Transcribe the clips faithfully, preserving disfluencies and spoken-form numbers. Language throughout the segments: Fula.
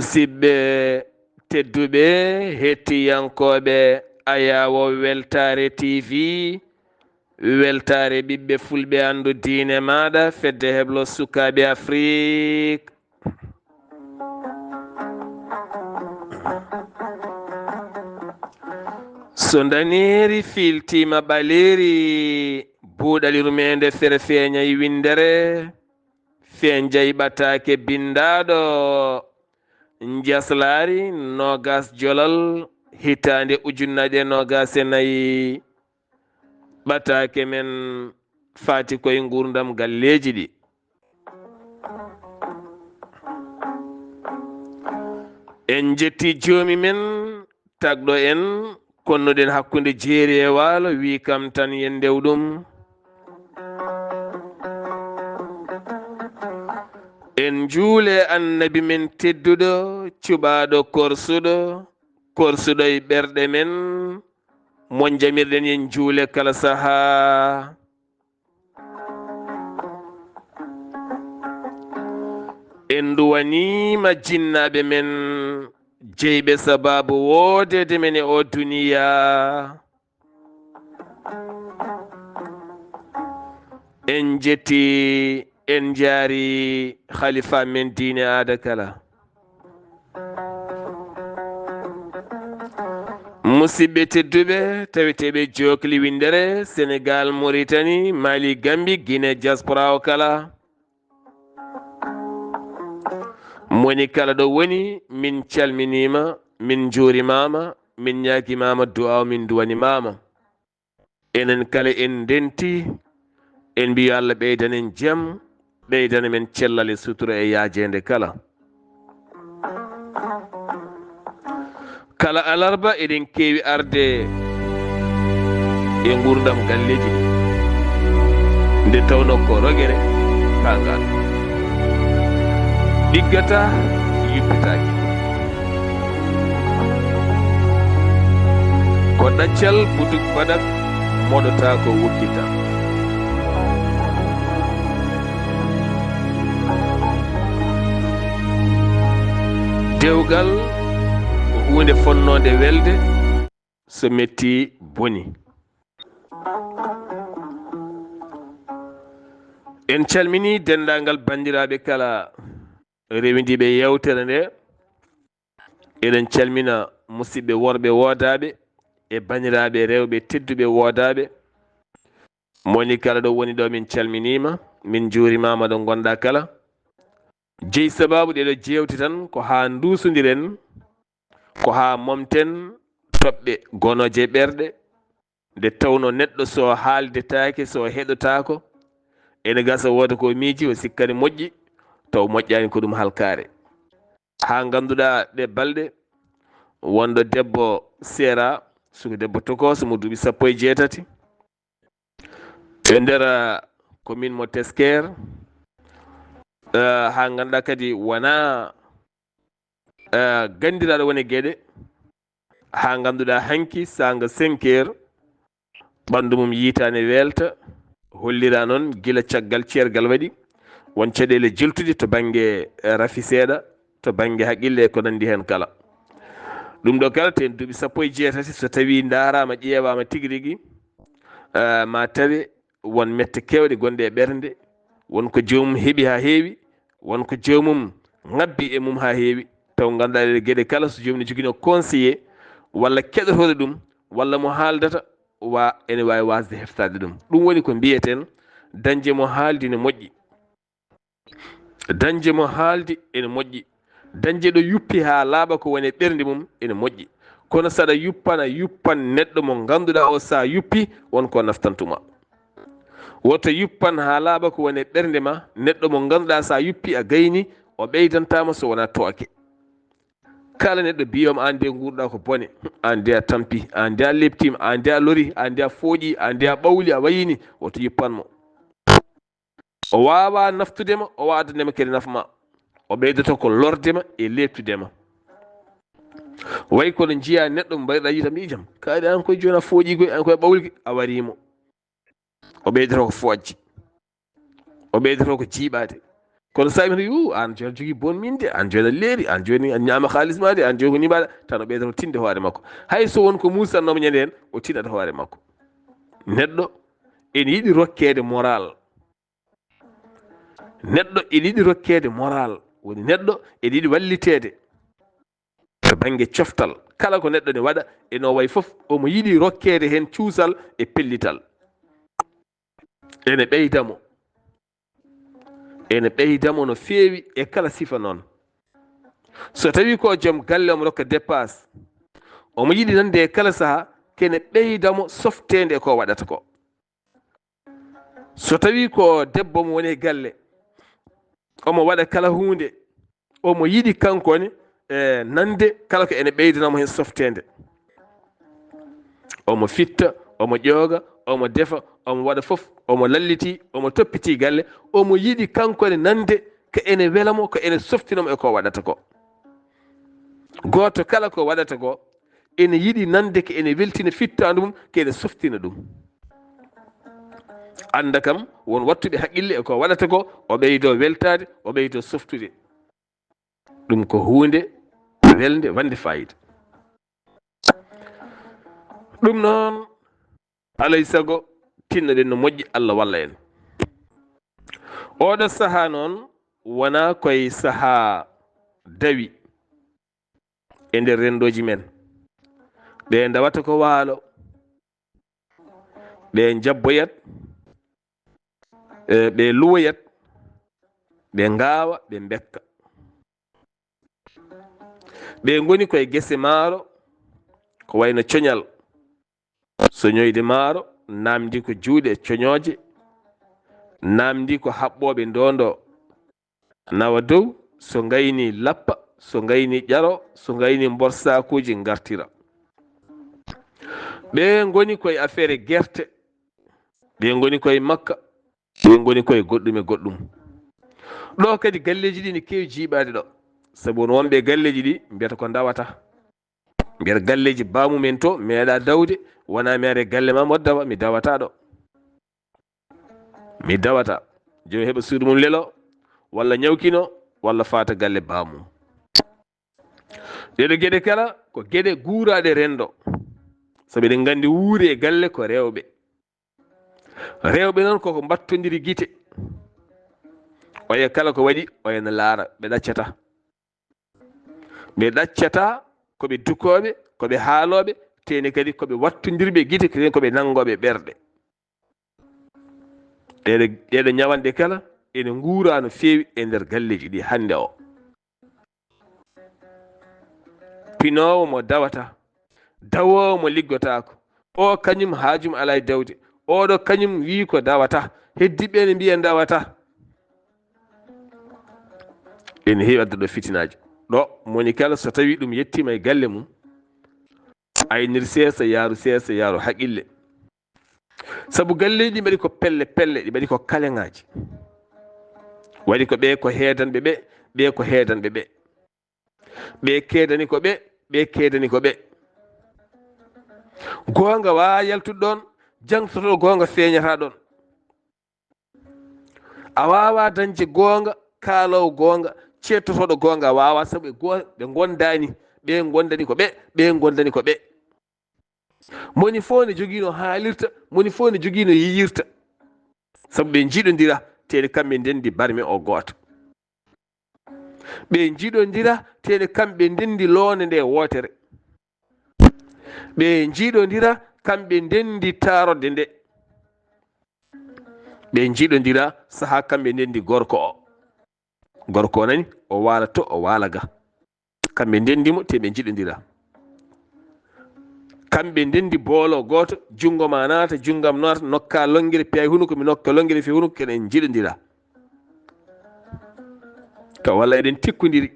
Musidɓe tedduɓe, hettiyankooɓe Ayaawo Weltaare T V, Weltaare ɓiɓɓe fulɓe, anndu diine maaɗa, fedde heblo sukaaɓe Afrik. So ndaneeri fiiltiima ɓaleeri, buuɗal yurmeende fere feeñay winndere, feeñjay ɓataake binndaaɗo, njaslaari noogas jolal, hitaande ujunnaaje noogas e nayi. Ɓataake men faati koye nguurndam galleeji ɗi. En njetti joomi men tagɗo en, konnuɗen hakkunde jeeri e waalo, wii kam tan yen ndew ɗum. En njuule annabi men tedduɗo, cuɓaaɗo korsuɗo, korsuɗo e ɓerɗe men, mo njamirɗen yen njuule kala sahaa. En nduwaniima jinnaaɓe men, jeyɓe sabaabu woodeede men e oo duniyaa. En njetti, en njaari khalifa men diine aada kala. Musidɓe tedduɓe, taweteeɓe jookli winndere, Senegal, Mauritanie, Mali, Gambie, Guinée, diaspora o kala. Moni kala ɗo woni, min calminiima, min njuurimaama, min ñaagimaama du'aaw, min duwanimaama. Enen kala en ndenti, en mbiyo Allah ɓeydana en jam, ɓeydana men cellal e sutura e yaajeende kala. Kala alarba eɗen keewi arde e nguurndam galleeji ɗi, nde tawnoo ko rogere kaangal ɗiggata, yuppitaaki. Ko ɗaccal butuk baɗat moɗotaako wukkita. Dewgal ko huunde fonnoonde welde, so metti boni. En calminii denndaangal banndiraaɓe kala rewindiiɓe yeewtere nde. Eɗen calmina musidɓe worɓe woodaaɓe e banndiraaɓe rewɓe tedduɓe woodaaɓe. Moni kala ɗo woni ɗo, min calminiima, min njuurimaama ɗo ngonɗaa kala. Jeyi sabaabu ɗeɗo jeewte tan ko haa nduusundiren, ko haa momten toɓɓe gonooje ɓerɗe, nde tawnoo neɗɗo so haaldetaake, so heɗotaako, ene gasa wooda ko miiji, o sikka ne moƴƴi, taw moƴƴaani, ko ɗum halkaare. Haa ngannduɗaa ɗe balɗe, wonɗo debbo seera, suka debbo tokooso mo duuɓi sappo e jeetati, e nder, ah, commune mo Tesker, ah, haa ngannduɗaa kadi wonaa, ah, ganndiraaɗo woni e geɗe, haa ngannduɗaa hanki saanga cinq heures, ɓanndu mum yiytaani weelta, holliraa noon gila caggal ceergal waɗi, won caɗeele jeltuɗe to bannge, eh, rafi seeɗa, to bannge haqqille e ko nanndi heen kala. Ɗum ɗo kala, teen duuɓi sappo e jeetati, so tawii ndaaraama, ƴeewaama tigi rigi, eh, ma tawe won mette keewɗe gonɗe e ɓernde, won ko joomum heɓi haa heewi, won ko joomum ŋabbi e mum haa heewi, taw ngannduɗaa ɗee geɗe kala, so joomum ne joginoo conseiller walla keɗotooɗo ɗum, walla mo haaldata, wa-, ene waawi waasde heftaade ɗum. Ɗum woni ko mbiyeten, dañde mo haaldi ne moƴƴi. Dañde mo haaldi ene moƴƴi. Dañde ɗo yuppi haa laaɓa ko woni e ɓernde mum ene moƴƴi. Kono saɗa yuppana, yuppan neɗɗo mo ngannduɗaa o, so a yuppi, won ko naftantuma. Woto yuppan haa laaɓa ko woni e ɓernde ma, neɗɗo mo ngannduɗaa so a yuppi a gayni, o ɓeydantaama so wonaa tooke. Kala neɗɗo biyooma aan de nguurɗaa ko bone, aan de a tampi, aan de a leptiima, aan de a lori, aan de a fooƴi, aan de a ɓawli, a wayini, woto yuppan mo. O waawaa naftude ma, o waawaa addude ma kadi nafa ma. O ɓeydoto ko lorde ma e leeptude ma. Way kono njiyaa neɗɗo mo mbayruɗaa yiide tan, mbiyi jam. Kaari aan koye jooni a fooƴii koy, aan koye a ɓawli, a warii mo. O ɓeydoto ko foojje. O ɓeydoto ko jiiɓaade. Kono so tawi yu an jooni jogii bon min de, an jooni a leeri, an jooni a ñaama haalis ma de, an jooni ko ni mbaɗa, tan o ɓeydata tinde hoore makko. Hay so won ko muusannoomo ñande heen, o tinata hoore makko. Neɗɗo ene yiɗi rokkeede moral. Neɗɗo ene yiɗi rokkeede moral. Woni neɗɗo ene yiɗi walliteede to bannge coftal. Kala ko neɗɗo ne waɗa, e no wayi fof, omo yiɗi rokkeede heen cuusal e pellital. Ene ɓeyda mo. Ene ɓeyda mo no feewi e kala sifa noon. So tawi ko joom galle omo rokka dépasse, omo yiɗi nande e kala saha kene ɓeyda mo softeende e ko waɗata ko. So tawi ko debbo mo woni e galle, omo waɗa kala huunde, omo yiɗi kanko ne, e, nande kala ko ene ɓeydana mo heen softeende. Omo fitta, omo ƴooga, omo defa, omo waɗa fof, omo lalliti, omo toppiti galle, omo yiɗi kanko ne nande ko ene wela mo, ko ene softina mo e ko waɗata ko. Gooto kala ko waɗata ko, ene yiɗi nande ko ene weltina fittaandu mum, ko ene softina ɗum. Annda kam, won wattuɓe haqqille e ko waɗata ko, o ɓeydo weltaade, o ɓeydo softude. Ɗum ko huunde welnde, wande fayida. Ɗum noon, alay sago, tinnoɗen no moƴƴi, Allah walla en. Oɗo sahaa noon, wonaa koye sahaa dawi e nder renndooji men. Ɓe ndawata ko waalo, ɓe njabboyat, e, ɓe luwoyat, ɓe ngaawa, ɓe mbekka. Ɓe ngoni koye gese maaro, ko wayno coñal. So ñoyde maaro, naamndi ko juuɗe coñooje, naamndi ko haɓɓooɓe ndondo. Nawa dow, so ngayni lappa, so ngayni ƴaro, so ngayni mborsaakuuji ngartira. Ɓe ngoni koye affaire gerte, ɓe ngoni koye makka, ɓe ngoni koye goɗɗum e goɗɗum. Ɗo kadi galleeji ɗi ne keewi jiiɓaade ɗo, sabu won wonɓe e galleeji ɗi mbiyata ko ndawata. Mbiyata galleeji baamumen to meeɗa dawde, wonaa mi are galle ma mboɗo dawa, mi dawata ɗo. Mi dawata. Joom heɓa suudu mum lelo, walla ñawkino, walla faata galle baamum. Ɗeɗo geɗe kala ko geɗe guuraaɗe renndo. Sabu eɗen nganndi wuuri e galle ko rewɓe. Rewɓe noon koko mbattondiri gite. Oya kala ko waɗi, oya no laara, ɓe ɗaccata. Ɓe ɗaccata ko ɓe dukooɓe, ko ɓe haalooɓe, tene kadi ko ɓe wattondirɓe gite, tene ko ɓe nanngooɓe ɓerɗe. Ɗeɗo, ɗeɗo ñawanɗe kala ene nguura no feewi e nder galleeji ɗi hannde o. Pinoowo mo dawata, dawoowo mo liggotaako, o kañum haajum alaa e dawde, oɗo kañum wii ko dawata, heddiɓe ne mbiya dawata. Ene heewi addude fitinaaji. Ɗo moni kala so tawi ɗum yettiima e galle mum, aynir seesa, yaaru seesa, yaaru haqqille. Sabu galleeji ɗi mbaɗi ko pelle pelle, ɗi mbaɗi ko kaleŋaaji. Waɗi ko ɓe ko heedanɓe ɓe, ɓe ko heedanɓe ɓe. Ɓe keedani ko ɓe, ɓe keedani ko ɓe. Goonga waawaa yaltude ɗoon, jangtoto goonga feeñata ɗoon. A waawaa dañde goonga, kaaloowo goonga, ceedtotooɗo goonga, a waawaa, sabu ɓe go-, ɓe ngondaani, ɓe ngondani ko ɓe, ɓe ngondani ko ɓe. Moni fof ne jogii no haalirta, moni fof ne jogii no yiyirta. Sabu ɓe njiɗondira, tee kamɓe ndenndi barme o gooto. Ɓe njiɗondira, tee kamɓe ndenndi loonde nde wootere. Ɓe njiɗondira, kamɓe ndenndi taarodde nde. Ɓe njiɗondira, sahaa kamɓe ndenndi gorko o. Gorko o nani, o waala to, o waala ga. Kamɓe ndenndi mo, tee ɓe njiɗondira. Kamɓe ndenndi boolo gooto, junngo ma naata, junngam naata, nokka longere, piyay hunuko, mi nokka longere, fi hunuko, keɗen njiɗondira. Ka walla eɗen tikkondiri.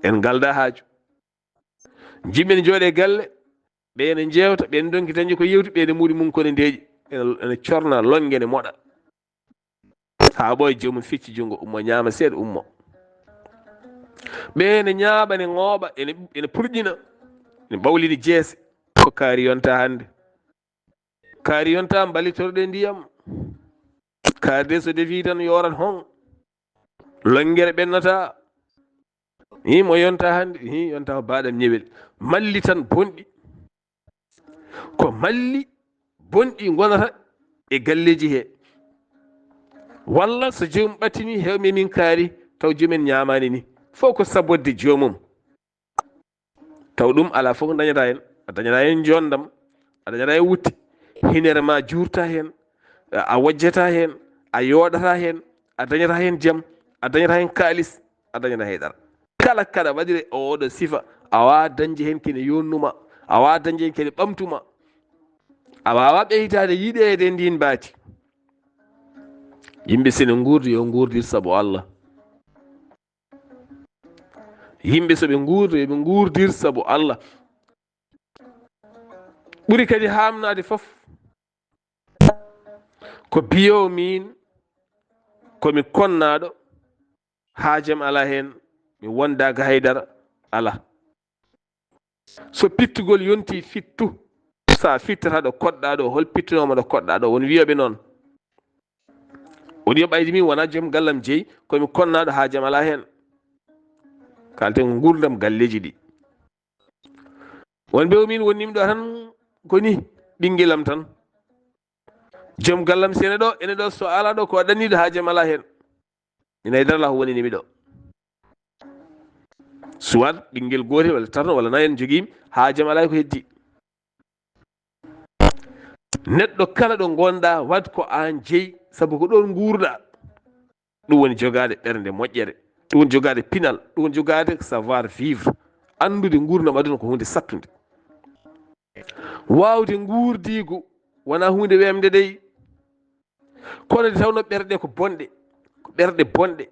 En ngalda haaju. Jimmen jooɗe galle, ɓe ene njeewta, ɓe ene ndonki dañde ko yewti, ɓe ene muuri mum ko ne ndeeƴi, ene, ene corna lonnge ne moɗa. Haa ɓooya joomum fecci junngo, ummo ñaama seeɗa, ummo. Ɓe ene ñaaɓa, ne ngooɓa, ene, ene purƴina, ene ɓawlini jeese. Ko kaari yonta hannde. Kaari yonta mbalitorɗe ndiyam. Kaari de so defii tan yoorat hon. Lonngere ɓennata. Hi mo yonta hannde, hi yonta ko baaɗam ñewel. Malli tan bonɗi. Ko malli bonɗi ngonata e galleeji he. Walla so joomum ɓattini, hewmi min kaari, taw joomen ñaamaani ni. Fof ko saborde joomum. Taw ɗum alaa fof ko dañata heen. A dañata heen njonndam, a dañata heen wutte. Hinere ma juurta heen, a wojjata heen, a yooɗata heen, a dañata heen jam, a dañata heen kaalis, a dañata heen dara. Kala kaɗa waɗire e oɗo sifa, a waawaa dañde heen kene yonnuma, a waawaa dañde heen kene ɓamtuma. A waawaa ɓeydaade yiɗeede e ndiin mbaadi. Yimɓe sene nguurdi, yo nguurdir sabu Allah. Yimɓe so ɓe nguurdi, yo ɓe nguurdir sabu Allah. Ɓuri kadi haamnaade fof, ko biyo miin, ko mi konnaaɗo, haajam alaa heen, mi wondaaka haydara, alaa. So pittugol yontii, fittu. So a fittataa ɗo koɗɗaa ɗo, hol pittunooma ɗo koɗɗaa ɗo? Won wiyooɓe noon. Won yo ɓayde min wonaa joom gallam jeyi, ko mi konnaaɗo, haajam alaa heen. Kaalten ko nguurndam galleeji ɗi. Won ɓe o min wonnimi ɗo tan ko ni ɓinngelam tan. Joom gallam si ene ɗo, ene ɗo, so alaa ɗo ko a ɗanniiɗo, haajam alaa heen. Min haydara alaa ko wonini mi ɗo. Soit ɓinngel gootel walla tato walla nayo en njogii, haajam alaa ko heddi. Neɗɗo kala ɗo ngonɗaa, waɗ ko aan jeyi, sabu ko ɗoon nguurɗaa. Ɗum woni jogaade ɓernde moƴƴere, ɗum woni jogaade pinal, ɗum woni jogaade savoir vivre, anndude nguurndam aduna ko huunde sattunde. Waawde nguurdiigu wonaa huunde weemde dey. Kono nde tawnoo ɓerɗe ko bonɗe, ko ɓerɗe bonɗe.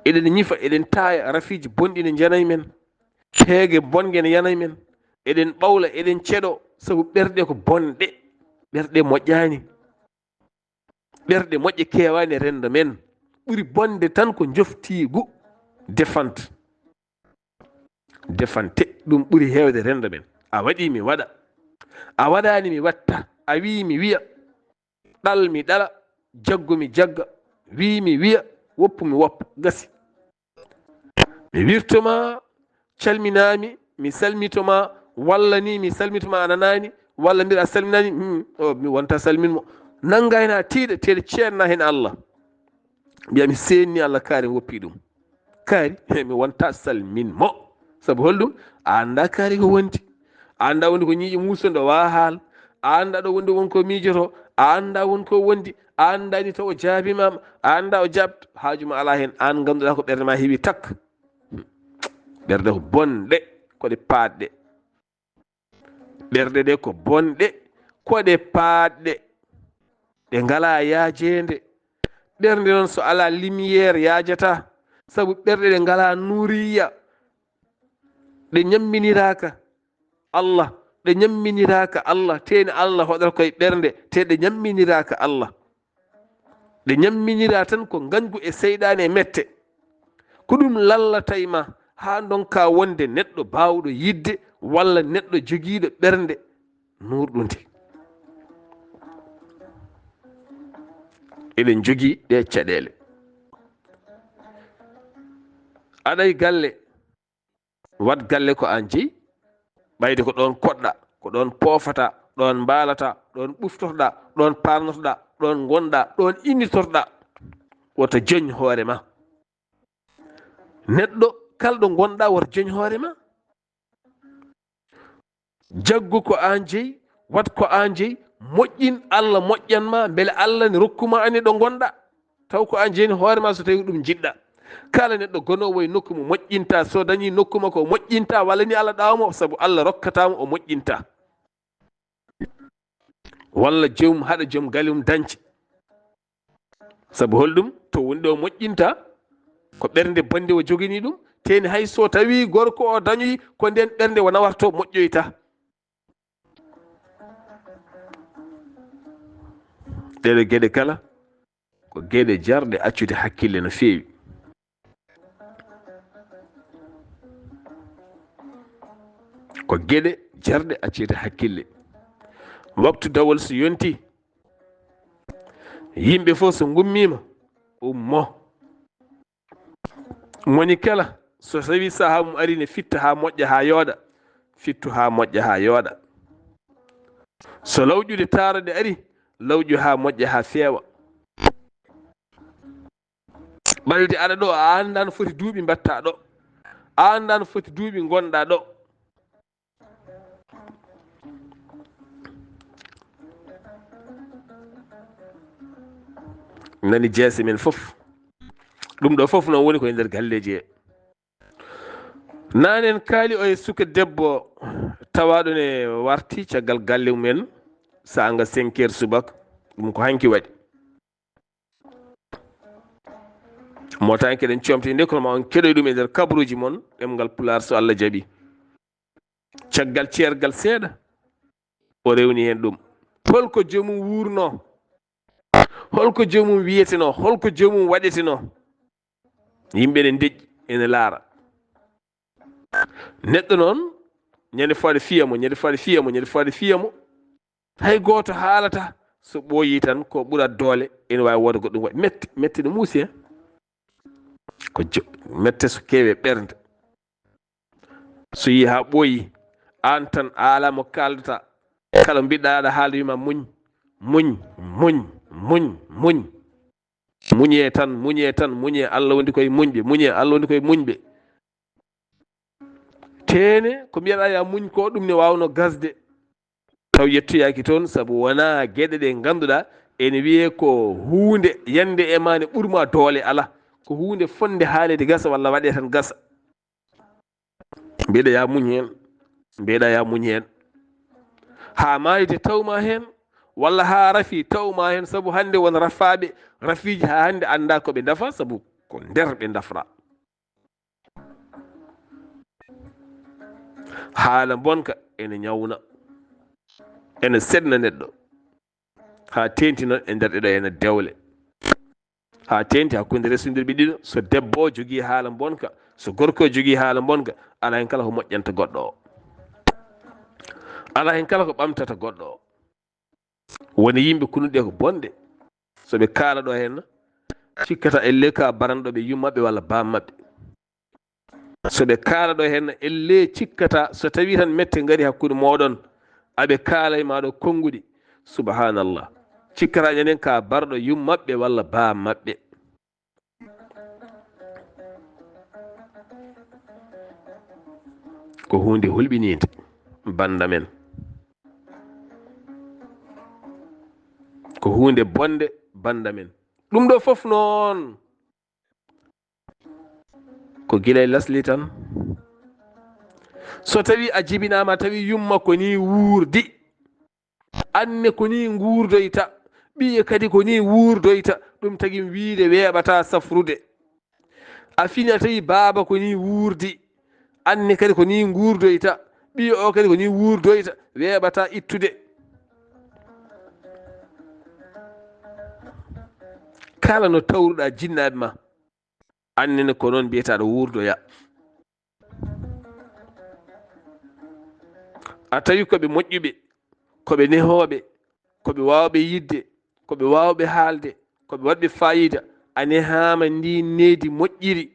Eɗen ñifa, eɗen taaya, rafiiji bonɗi ne njanay men, peege bonge ne yanay men, eɗen ɓawla, eɗen ceɗoo, sabu ɓerɗe ko bonɗe, ɓerɗe moƴƴaani. Ɓerɗe moƴƴe keewaani e renndo men, ɓuri bonde tan ko njoftiigu, defante. Defante, ɗum ɓuri heewde renndo men. A waɗii, mi waɗa. A waɗaani, mi waɗta. A wii, mi wiya. Ɗal, mi ɗala. Jaggu, mi jagga. Wii, mi wiya. Woppu, mi woppa. Gasi. Mi wirto ma, calminaa mi, mi salmito ma, walla ni mi salmito ma a nanaani, walla mbiɗa a salminaani, hmm, o, mi wonta salmin mo. Nannga heen haa tiiɗa, teeɗa ceedna heen Allah. Mbiya mi seenni Allah kaari mi woppi ɗum. Kaari, mi wonta salmin mo. Sabu holɗum? A anndaa kaari ko wondi. A anndaa wondi ko ñiiƴe muusuɗo waa haal. A anndaa ɗo wondi won ko miijoto. A anndaa won ko wondi. A anndaa ni taw o jaabiima ma. A anndaa o jaabto. Haaju ma alaa heen. Aan ngannduɗaa ko ɓernde ma heewi tak. Ɓerɗe ko bonɗe, ko ɗe paaɗɗe. Ɓerɗe ɗe ko bonɗe, ko ɗe paaɗɗe. Ɗe ngalaa yaajeende. Ɓernde noon so alaa lumière yaajataa. Sabu ɓerɗe ɗe ngalaa nuuriya. Ɗe ñamminiraaka Allah. Ɗe ñamminiraaka Allah. Teeni Allah hoɗata koye ɓernde. Te ɗe ñamminiraaka Allah. Ɗe ñamminiraa tan ko ngañgu e seyɗaane e mette. Ko ɗum lallatay ma haa ndonkaa wonde neɗɗo baawɗo yiɗde walla neɗɗo jogiiɗo ɓernde nuurɗunde. Eɗen njogii ɗee caɗeele. Aɗa e galle. Waɗ galle ko aan jeyi, ɓayde ko ɗoon koɗɗaa, ko ɗoon poofataa, ɗoon mbaalataa, ɗoon ɓuftotoɗaa, ɗoon paarnotoɗaa, ɗoon ngonɗaa, ɗoon innitorɗaa. Woto joñ hoore ma. Neɗɗo kala ɗo ngonɗaa, woto joñ hoore ma. Jaggu ko aan jeyi, waɗ ko aan jeyi, moƴƴin, Allah moƴƴan ma, mbele Allah ne rokku ma ani ɗo ngonɗaa. Taw ko aan jeyi hoore ma so tawi ko ɗum njiɗɗaa. Kala neɗɗo gonoowo e nokku mo moƴƴinta, so dañi nokku makko o moƴƴinta, walla ni Allah ɗawa mo, sabu Allah rokkata mo o moƴƴinta. Walla joom haɗa joom galle mum dañca. Sabu holɗum? To woni ɗo moƴƴinta, ko ɓernde bonde o jogini ɗum, teeni hay so tawi gorko o dañoyi, ko nden ɓernde o nawarto moƴƴoyta. Ɗeɗo geɗe kala ko geɗe jarɗe accude hakkille no feewi. Ko geɗe jarɗe accude hakkille. Waktu dawol so yonti, yimɓe fof so ngummiima, ummo, Moni kala, so tawi sahaa mum ari, ne fitta haa moƴƴa, haa yooɗa. Fittu haa moƴƴa, haa yooɗa. So lawƴude taarade ari, lawƴu haa moƴƴa, haa feewa. Ɓayde aɗa ɗo, a anndaa no foti duuɓi mbaɗtaa ɗo. A anndaa no foti duuɓi ngonɗaa ɗo. Nani jeese men fof. Ɗum ɗo fof noon woni ko e nder galleeji he. Naanen kaali o e suka debbo tawaaɗo ne warti caggal galle mum en, saanga cinq heures subaka, ɗum ko hanki waɗi. Mootaani keɗen comti nde, kono ma on keɗoy ɗum e nder kabaruuji mon, ɗemngal Pulaar so Allah jaɓi. Caggal ceergal seeɗa, o rewni heen ɗum. Holko joomum wuurnoo? Holko joomum wiyetenoo? Holko joomum waɗetenoo? Yimɓe ne ndeƴƴi, ene laara. Neɗɗo noon, ñande fooɗe fiya mo, ñande fooɗe fiya mo, ñande fooɗe fiya mo. Hay gooto haalata, so ɓooyii tan, ko ɓurat doole, ene waawi wooda goɗɗum waɗi. Mette, mette no muusi, he. Ko jo-, mette so keewi e ɓernde. So yii haa ɓooyi, aan tan a alaa mo kaaldata. Kala mbiɗɗa aɗa haalda, wiima muñ, muñ, muñ, muñ, muñ. Muñee tan, muñee tan, muñee. Allah wondi koye muñɓe, muñee, Allah wondi koye muñɓe. Teene, ko mbiyaɗa ya muñ ko, ɗum ne waawno gasde. Taw yettoyaaki toon, sabu wonaa geɗe ɗe ngannduɗaa ene wiyee ko huunde yande e maa ne ɓurma doole, alaa. Ko huunde fotnde haaleede gasa walla waɗee tan gasa. Mbiɗa ya muñ heen, mbiɗa ya muñ heen. Haa maayde tawma heen, walla haa rafi tawma heen, sabu hannde won rafaaɓe, rafiiji haa hannde anndaa ko ɓe ndafa, sabu ko nder ɓe ndafra. Haala bonka ene ñawna, ene seɗna neɗɗo, haa teenti noon e nder ɗeɗo ene dewle, haa teenti hakkunde resondirɓe ɗiɗo. So debbo o jogii haala bonka, so gorko o jogii haala bonka, alaa heen kala ko moƴƴanta goɗɗo o, alaa heen kala ko ɓamtata goɗɗo o. Woni yimɓe kunuɗe ko bonɗe. So ɓe kaala ɗo heen, cikkata elle ka baranɗo ɓe yummaɓe walla bammaɓe. So ɓe kaala ɗo heen, elle cikkata, so tawi tan mette ngari hakkunde mooɗon, aɓe kaala e maaɗo konnguɗi. Subhanallah. Cikkata ñanden ka barɗo yummaɓe walla bammaɓe. Ko huunde hulɓiniinde, bannda men. Ko huunde bonde, bannda men. Ɗum ɗo fof noon, ko gila e lasli tan. So tawi a jibinaama, tawi yumma ko ni wuurdi, anne ko ni nguurdoyta, ɓiye kadi ko ni wuurdoyta, ɗum tagi wiide weeɓata safrude. A fini a tawi baaba ko ni wuurdi, anne kadi ko ni nguurdoyta, ɓiye o kadi ko ni wuurdoyta, weeɓata ittude. Kala no tawruɗa jinnaaɓe ma, anne ne ko noon mbiyata aɗa wuurdoya. A tawi ko ɓe moƴƴuɓe, ko ɓe nehooɓe, ko ɓe waawɓe yidde, ko ɓe waawɓe haalde, ko ɓe waɗɓe faayiida, a nehaama ndi nehdi moƴƴiri.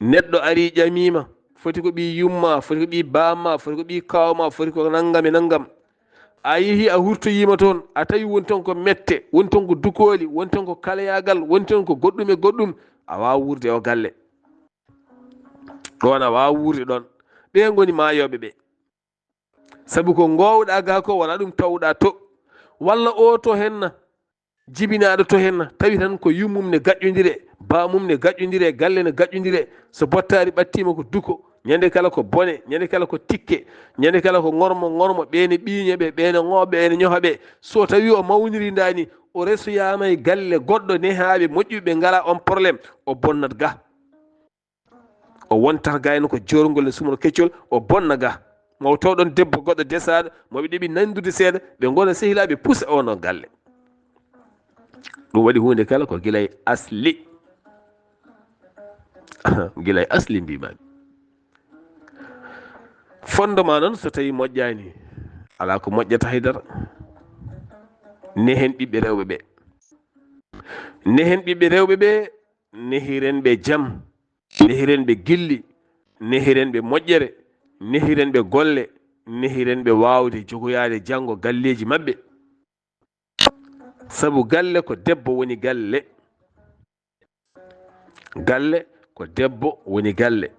Neɗɗo ari ƴamiima, foti ko ɓii yumma, foti ko ɓii bamma, foti ko ɓii kawma, foti ko nanngam e nanngam. A yehi, a hurtoyiima toon, a tawi woni toon ko mette, woni toon ko dukooli, woni toon ko kaleyagal, woni toon ko goɗɗum e goɗɗum, a waawaa wuurde o galle. Ɗoon a waawaa wuurde ɗoon. Ɓee ngoni maayooɓe ɓe. Sabu ko ngoowɗaa gaa ko wonaa ɗum tawɗaa to. Walla o to henna, jibinaaɗo to henna, tawi tan ko yummum ne gaƴƴondire, baamum ne gaƴƴondire, galle ne gaƴƴondire. So bottaari ɓattiima ko duko, ñande kala ko bone, ñande kala ko tikke, ñande kala ko ŋormo ŋormo, ɓee ne ɓiiña ɓe, ɓee ne ŋooɓa ɓe, ɓee ne ñoha ɓe. So tawi o mawniri ndaani, o resoyaama e galle goɗɗo nehaaɓe moƴƴuɓe ngalaa on problème, o bonnat ga. O wontat gayno ko joorngol e sumol keccol, o bonna ga. Mo taw ɗon debbo goɗɗo desaaɗo, mo ɓe ɗeɓi nandude seeɗa, ɓe ngona sehilaaɓe pusa o no galle. Ɗum waɗi huunde kala ko gila e asli. Gila e asli mbimami. Fondement noon so tawi moƴƴani, alaa ko moƴƴata haydara. Nehen ɓiɓɓe rewɓe ɓe. Nehen ɓiɓɓe rewɓe ɓe, nehiren ɓe jam. Nehiren ɓe gilli, nehiren ɓe moƴƴere, nehiren ɓe golle, nehiren ɓe waawde jogoyaade janngo galleeji maɓɓe. Sabu galle ko debbo woni galle. Galle ko debbo woni galle.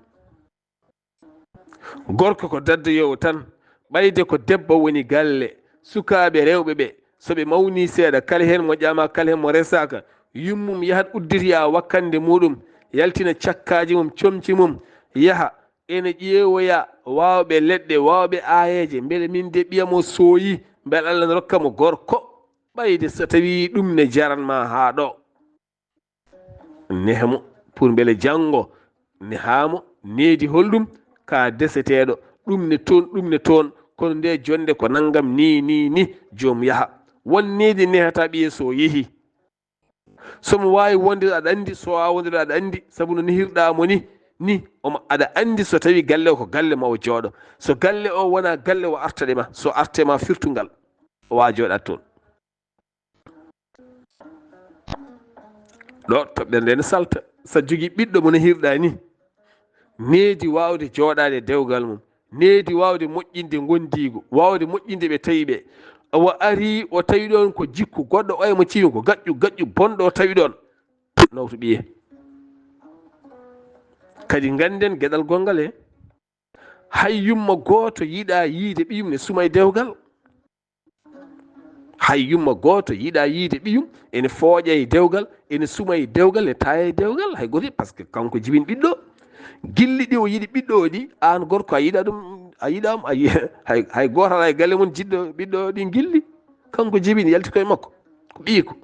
Gorko ko daddoyoowo tan. Ɓayde ko debbo woni galle, sukaaɓe rewɓe ɓe, so ɓe mawnii seeɗa, kala heen mo ƴamaa, kala heen mo resaaka, yummum yahat udditoya wakkannde muuɗum, yaltina cakkaaji mum, comci mum, yaha ene ƴeewoya waawɓe leɗɗe, waawɓe aayeeje, mbele miin de ɓiyam o sooyii, mbele Allah ne rokka mo gorko. Ɓayde so tawii ɗum ne jaran maa haa ɗo. Neha mo pour mbele janngo nehaa mo needi holɗum ka deseteeɗo, ɗum ne toon, ɗum ne toon, kono nde jonnde ko nanngam ni, ni, ni, joom yaha. Won needi nehata ɓiye so yehi. So mo waawi wonde aɗa anndi, so waawa wonde aɗa anndi, sabu no nehirɗaa mo ni, ni, omo aɗa anndi so tawii galle o ko galle ma o jooɗo. So galle o wonaa galle o arta ɗe ma, so arte ma firtungal, o waawa jooɗaade toon. Ɗo toɓɓere nde ne salta. So a jogii ɓiɗɗo mo nehirɗaa ni, needi waawde jooɗaade e dewgal mum, needi waawde moƴƴinde ngondiigu, waawde moƴƴinde ɓe tawi ɓe. Awa arii o tawi ɗoon ko jikku goɗɗo, oya mo ciwi ko gaƴƴu, gaƴƴu bonɗo o tawi ɗoon. Nawtu ɓiye. Kadi ngannden geɗal gonngal he. Hay yumma gooto yiɗaa yiide ɓiyum ne suma e dewgal. Hay yumma gooto yiɗaa yiide ɓiyum ene fooƴa e dewgal, ene suma e dewgal, ene taaya e dewgal, hay gooto, par ce que kanko jibini ɓiɗɗo. Gilli ɗi o yiɗi ɓiɗɗo o ɗi, aan gorko a yiɗaa ɗum, a yiɗaama, a yi-, hay, hay gooto alaa e galle mon jiɗɗo ɓiɗɗo o ɗi gilli. Kanko jibini, yalti koye makko, ko ɓiyiko.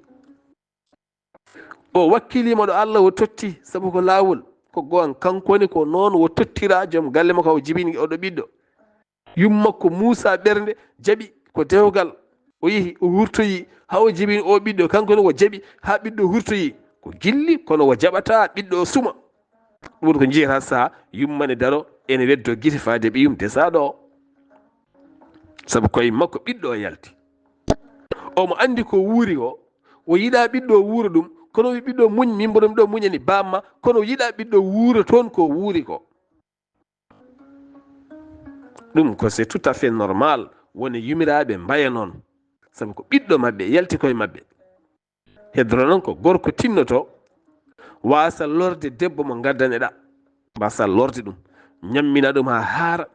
O wakkiliima ɗo Allah o totti, sabu ko laawol, ko goonga, kanko woni ko noon o tottiraa joom galle makko o jibini oɗo ɓiɗɗo. Yumma ko Muusa ɓernde jaɓi ko dewgal, o yehi, o wurtoyi, haa o jibini o ɓiɗɗo, kanko ne o jaɓi haa ɓiɗɗo wurtoyi. Ko gilli, kono o jaɓataa ɓiɗɗo o suma. Ɗum woni ko njiyata saha yumma ne daro, ene weddo gite faade ɓiyum desaaɗo o. Sabu koye makko ɓiɗɗo o yalti. Omo anndi ko wuuri ko, o yiɗaa ɓiɗɗo o wuura ɗum, kono o wi ɓiɗɗo muñ, min mboɗo miɗo muñani bamma, kono o yiɗaa ɓiɗɗo wuura toon ko wuuri ko. Ɗum ko c'est tout à fait normal, woni yumiraaɓe mbaya noon, sabu ko ɓiɗɗo maɓɓe, yalti koye maɓɓe. Hedoro noon ko gorko tinnoto, waasa lorde debbo mo ngaddaneɗaa, mbaasa lorde ɗum, ñammina ɗum haa haara,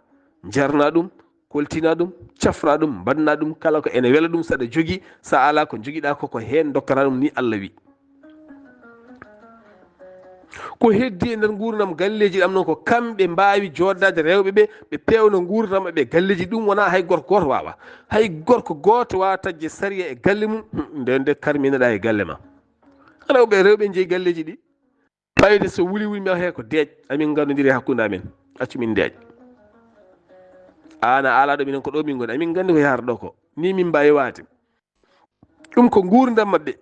njarna ɗum, koltina ɗum, cafra ɗum, mbaɗna ɗum kala ko ene wela ɗum, saɗa jogii, sa alaa ko njogiɗaa ko, ko heen ndokkata ɗum, ni Allah wi. Ko heddi e nder nguurndam galleeji ɗam noon, ko kamɓe mbaawi jooɗdaade rewɓe ɓe, ɓe peewna nguurndam maɓɓe e galleeji. Ɗum wonaa hay gorko gooto waawa. Hay gorko gooto waawa taƴde sariya e galle mum. Nden de karminoɗaa e galle ma. Rewɓe, rewɓe njeyi galleeji ɗi. Ɓayde so wuli wuli, mi he ko deeƴ. Amin nganndondiri e hakkunde amen. Accu min deeƴ. Aan a alaa ɗo, minen ko ɗo min ngoni. Amin nganndi ko yahata ɗo ko. Ni min mbaawi waade. Ɗum ko nguurndam maɓɓe.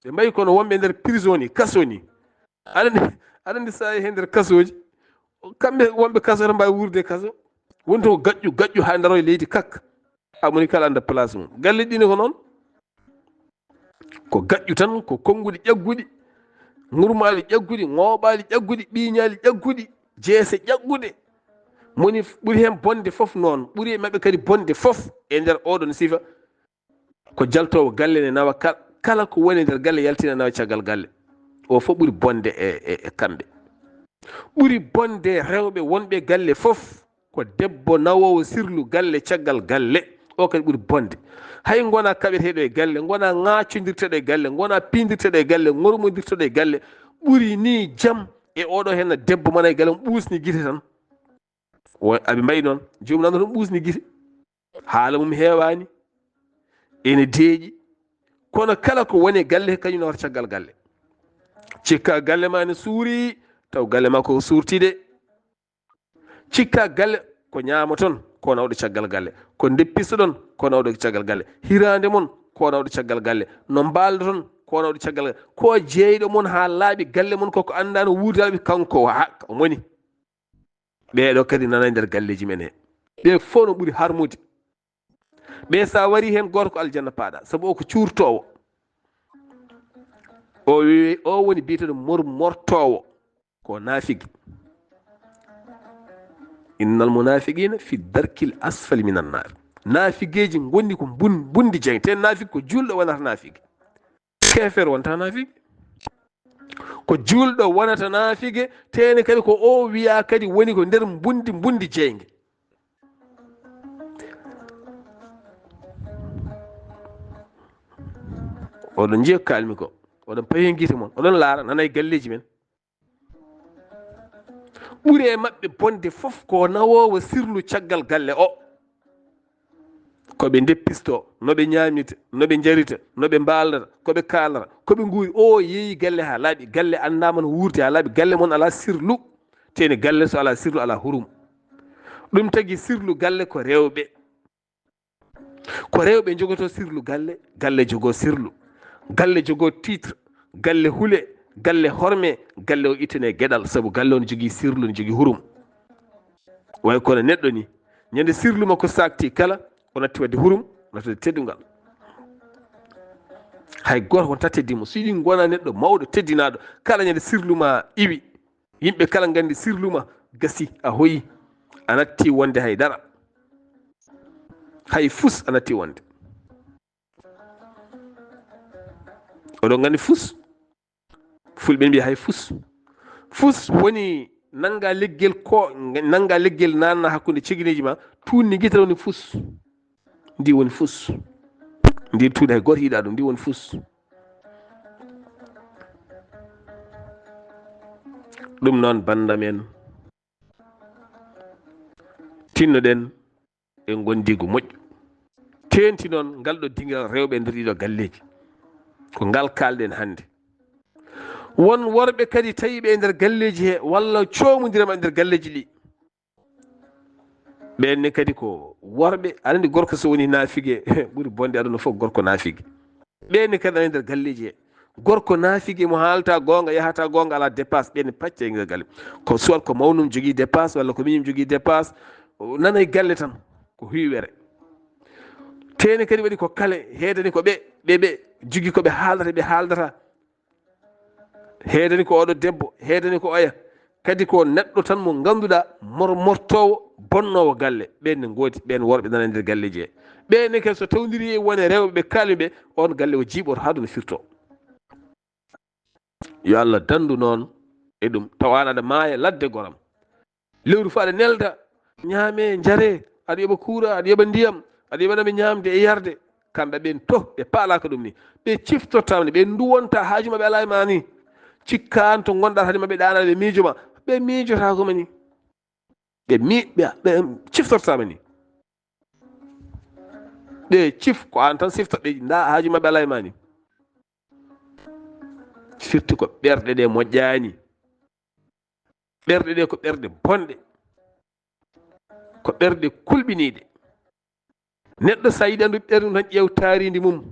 Ɓe mbayi kono wonɓe nder prison ni, kaso ni. Aɗa anndi, aɗa anndi so a yehi nder kasooji, kamɓe wonɓe kaso tan mbaawi wuurde e kaso. Woni to ko gaƴƴu, gaƴƴu haa ndaroya leydi kak. Haa moni kala annda place mum. Galle ɗi ne ko noon. Ko gaƴƴu tan, ko konnguɗi ƴagguɗi, ŋurmaaɗi ƴagguɗi, ŋooɓaaɗi ƴagguɗi, ɓiiñaaɗi ƴagguɗi, jeese ƴagguɗe. Moni ɓuri heen bonde fof noon, ɓuri e maɓɓe kadi bonde fof e nder oɗon sifa. Ko jaltoowo galle ne nawa kal-, kala ko woni e nder galle yaltina nawa caggal galle. O fof ɓuri bonde e, e, e kamɓe. Ɓuri bonde rewɓe wonɓe galle fof ko debbo nawoowo sirlu galle caggal galle. O kadi ɓuri bonde. Hay ngonaa kaɓeteeɗo e galle, ngonaa ŋaacondirteeɗo e galle, ngonaa piindirteeɗo e galle, ŋormondirteeɗo e galle. Ɓuri ni jam e oɗo heen debbo mana e galle, ɓuusni gite tan. Wo-, aɓe mbayi noon, joomum nana ɗum ɓuusni gite. Haala mum heewaani, ene deeƴi. Kono kala ko woni e galle, kañum nawata caggal galle. Cikka galle ma ne suuri, taw galle ma ko suurti de. Cikka galle ko ñaamoton, ko nawɗo caggal galle. Ko ndeppistoɗon, ko nawɗo caggal galle. Hiraande mon, ko nawɗo caggal galle. No mbaaldoton, ko nawɗo caggal galle. Ko jeeyɗo mon haa laaɓi galle mon, koko anndaa no wuurdi laaɓi, kanko o ha-, o moni. Ɓee ɗo kadi nana e nder galleeji men he. Ɓee fof no ɓuri harmude. Ɓee so a warii heen, gooto ko aljanna paaɗa, sabu o ko cuurtoowo. O wi-, o woni biyeteeɗo mor-, mortoowo, ko naafigi. Innal munafiqina fi darkil asfali minan nar. Naafigeeji ngoni ko mbun-, mbundi jeeynge. Te naafige ko juulɗo wonata naafige. Keefeero wonta naafige. Ko juulɗo wonata naafige, te ne kadi ko o wiya kadi woni ko nder mbundi, mbundi jeeynge. Oɗon njiya ko kaalmi ko. Oɗon pawi hen gite mon. Oɗon laara, nana e galleeji men. Ɓuri e maɓɓe bonde fof ko nawoowo sirlu caggal galle o. Ko ɓe ndeppisto, no ɓe ñaamita, no ɓe njarita, no ɓe mbaalata, ko ɓe kaalata, ko ɓe nguuri. O yeeyi galle haa laaɓi, galle anndaama no wuurdi haa laaɓi, galle mon alaa sirlu. Te ne galle so alaa sirlu, alaa hurum. Ɗum tagi sirlu galle ko rewɓe. Ko rewɓe njogotoo sirlu galle, galle jogoo sirlu. Galle jogoo titre, galle hule, galle horme, galle o ittane geɗal, sabu galle on jogii sirlu, ne jogii hurum. Way kono neɗɗo ni, ñande sirlu makko sakti kala, o natti wadde hurum, o natti wadde teddungal. Hay gooto wonta teddi mo, so yiɗi ngona neɗɗo mawɗo, teddinaaɗo, kala ñande sirlu ma iwi, yimɓe kala nganndi sirlu ma gasi, a hoyi, a natti wonde hay dara. Hay fus a natti wonde. Oɗon nganndi fus? Fulɓe mbiya hay fus. Fus woni nannga leggel ko, nannga leggel nanna hakkunde cegineeji ma, tuunni gita woni fus. Ndi woni fus. Ndi tuunni hay gooto yiɗa ɗum, ndi woni fus. Ɗum noon, bannda men, tinnoɗen e ngondiigu moƴƴu. Teenti noon ngal ɗo dingiral rewɓe e nder ɗiɗo galleeji. Ko ngal kaalɗen hannde. Won worɓe kadi tawiiɓe e nder galleeji he, walla coomondirama e nder galleeji ɗi. Ɓeen ne kadi ko worɓe, aɗa anndi gorko so woni naafige, ɓuri bonde aduna fof gorko naafige. Ɓeen ne kadi ana e nder galleeji he. Gorko naafige mo haalta goonga, yahata goonga, alaa dépasse, ɓeen ne pacca e nder galle. Ko soit ko mawnum jogii dépasse, walla ko miñum jogii dépasse, nana e galle tan, ko hiwere. Te ne kadi waɗi ko kale, heedani ko ɓe, ɓe, ɓe jogii ko ɓe haaldata, ɓe haaldata. Heedani ko oɗo debbo, heedani ko oya. Kadi ko neɗɗo tan mo ngannduɗaa mor-, mortoowo, bonnoowo galle. Ɓeen ne ngoodi, ɓeen worɓe nana e nder galleeji he. Ɓeen ne kadi so tawdiri e wone rewɓe ɓe kaalmi ɓe, on galle o jiiɓoto haa ɗum firto. Yo Allah danndu noon e ɗum. Tawaano aɗa maaya ladde goram. Lewru fof aɗa nelda, ñaamee, njaree, aɗa yoɓa kuura, aɗa yoɓa ndiyam, aɗa yoɓanaɓe ñaamde e yarde. Kamɓe ɓeen to, ɓe paalaaka ɗum ni. Ɓe ciftortaama ni, ɓe nduwonta haaju maɓɓe alaa e ma ni. Cikka aan to ngonɗaa hade maɓɓe ɗaanaa, ɓe miijo ma. Ɓe miijotaako ma ni. Ɓe mi-, ɓe, ɓe ciftortaama ni. Ɓe cif, ko aan tan sifta, ɓe ndaa haaju maɓɓe alaa e ma ni. Firti ko ɓerɗe ɗe moƴƴaani. Ɓerɗe ɗe ko ɓerɗe bonɗe. Ko ɓerɗe kulɓiniiɗe. Neɗɗo so a yiɗi anndude ɓerɗe mum tan, ƴeew taariindi mum.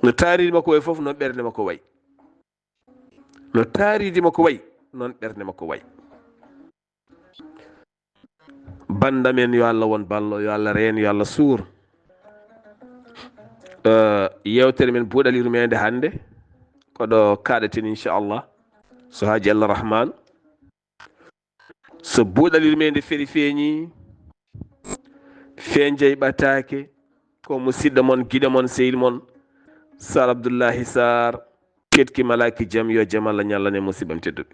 No taariindi makko wayi fof, noon ɓernde makko wayi. No taariindi makko wayi, noon ɓernde makko wayi. Bannda men, yo Allah won ballo, yo Allah reen, yo Allah suur. Eh, yeewtere men buuɗal yurmeende hannde, ko ɗo kaaɗeten, inchallah. So haaji Allah Rahman. So buuɗal yurmeende feri feeñi, feenjay ɓataake, ko musidɗo mon, giɗo mon, sehil mon, Sar Abdullahi Sar, ketki malaaki jam, yo jam Allah ñallan e musidɓe am tedduɓe.